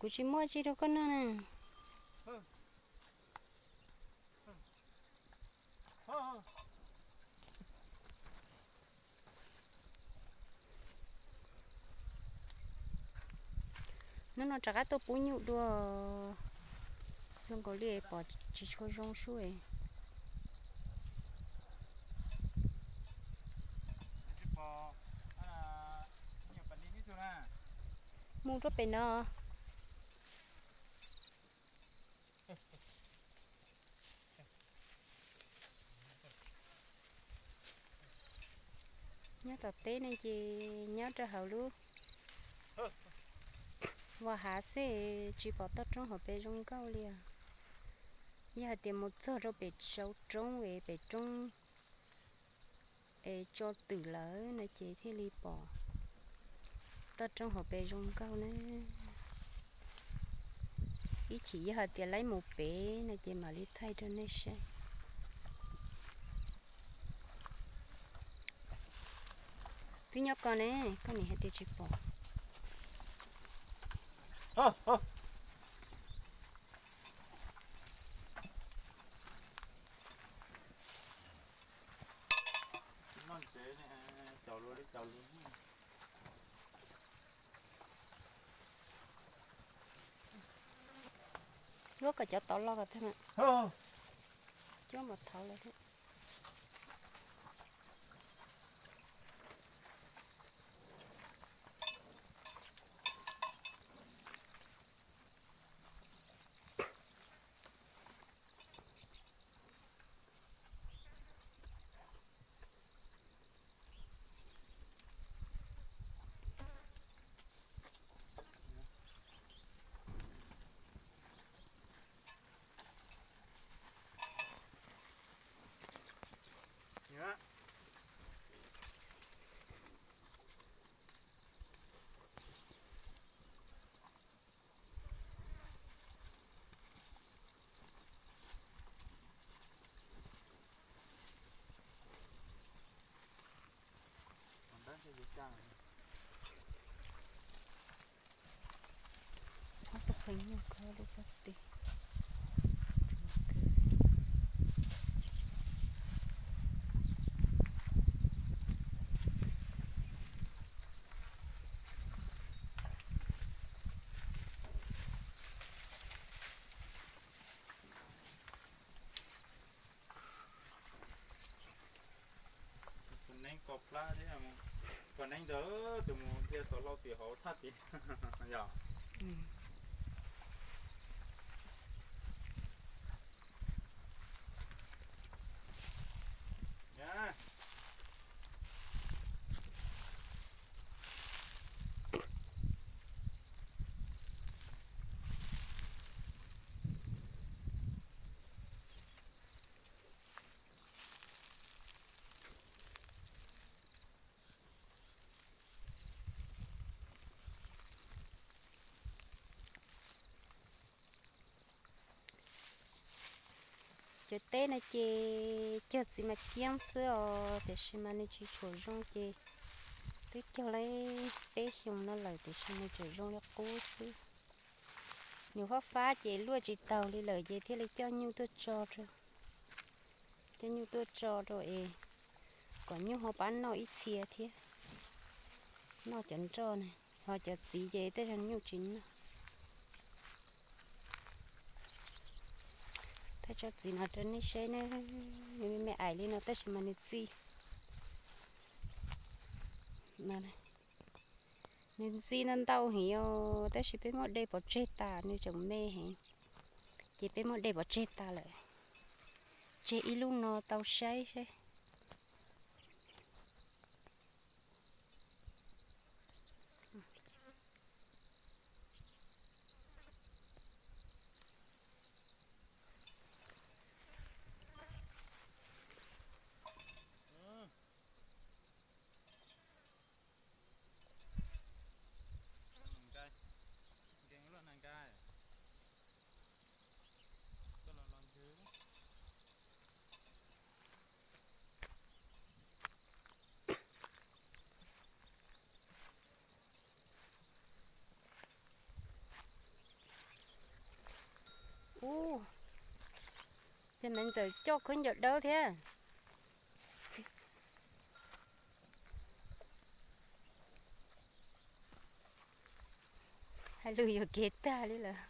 Tsis muaj tsi rau koj noj na. Hnub no rov qab tuaj pub nyuj dua, zoo nkaus li pom tsis tshua zoo sub. Mus rau pem no. Nyob tom teb ne ces nyob rau hauv lub vaj hav xwb, tsis pom toj roob hauv pes zoo nkauj li os. Yog hais tias mus txog rau pem saum roob es pem roob es tso twm lawm no ces thiaj li pom toj roob hauv pes zoo nkauj na. Ib chim yog hais tias laib mus pem no ces mam li thaij rau nej saib. Twb nyob ko ne, koj nim hais tias tsis pom. Luab kom cov tod los kom tag na. Cuab npam thauv lawm thiab. Ob tug pheej nyuj kho lub pob tw. Tus neeb ko plab thiab, tus neeb ntawd tus mus dhia xov laus tim hauv thaj tim yog. Cov teb no ces cog txiv mas ciab xwb os, tiam sis mas nws tsis tshua zoo ces twb cog li peb xyoos no lawm tiam sis nws tseem zoo li qub xwb. Nws fab fab ces luaj tsis taus li lawm ces thiaj li coj nyuj tuaj tso rau, coj nyuj tuaj tso rau es kom nyuj ho pab noj ib txhia thiab. Noj cov nroj ne, ho cov txiv ces tej zaum nyuj tsis noj. Thaij tsob txiv no rau nej saib ne, nws me me ais li no tab sis mas nws txi no. Nws ntxi ntau ntau heev os, tab sis peb muab de pov tseg tas nws tseem me heev, ces peb muab de pov tseg tas lawm. Tseg ib lub no tau saib seb. Ces Maiv Ntxawm coj khaub ncaws dawb thiab. Hais lus yuam kev tag li lawm.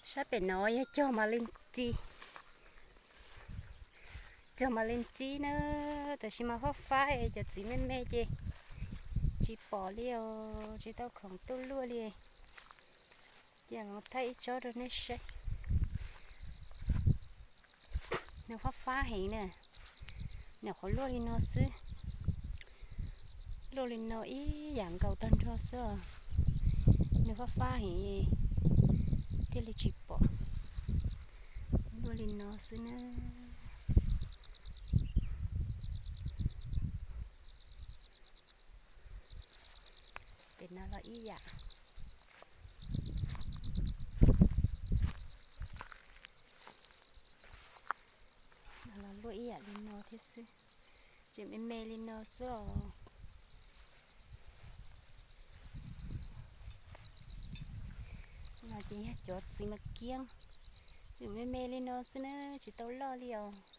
Sab pem no yog cog mas leej ris, cog mas leej ris na, tab sis mas fab fab es cov txiv me me ces tsis pom li os, tsis tau khoom tuaj luaj li. Ces mus thaij ib tsob rau nej saib. Nws fab fab heev na, nws qhuav luaj li no xwb, luaj li no ib yam nkaus tag nrho xwb os. Nws fab fab heev thiaj li tsis pom, luaj li no xwb na. Pem no los ib yam, los luaj ib yam li no thiab xwb, tseem me me li no xwb os. No ces yog cov txiv mas kiab, tseem me me li no xwb na, tsis tau loj li os.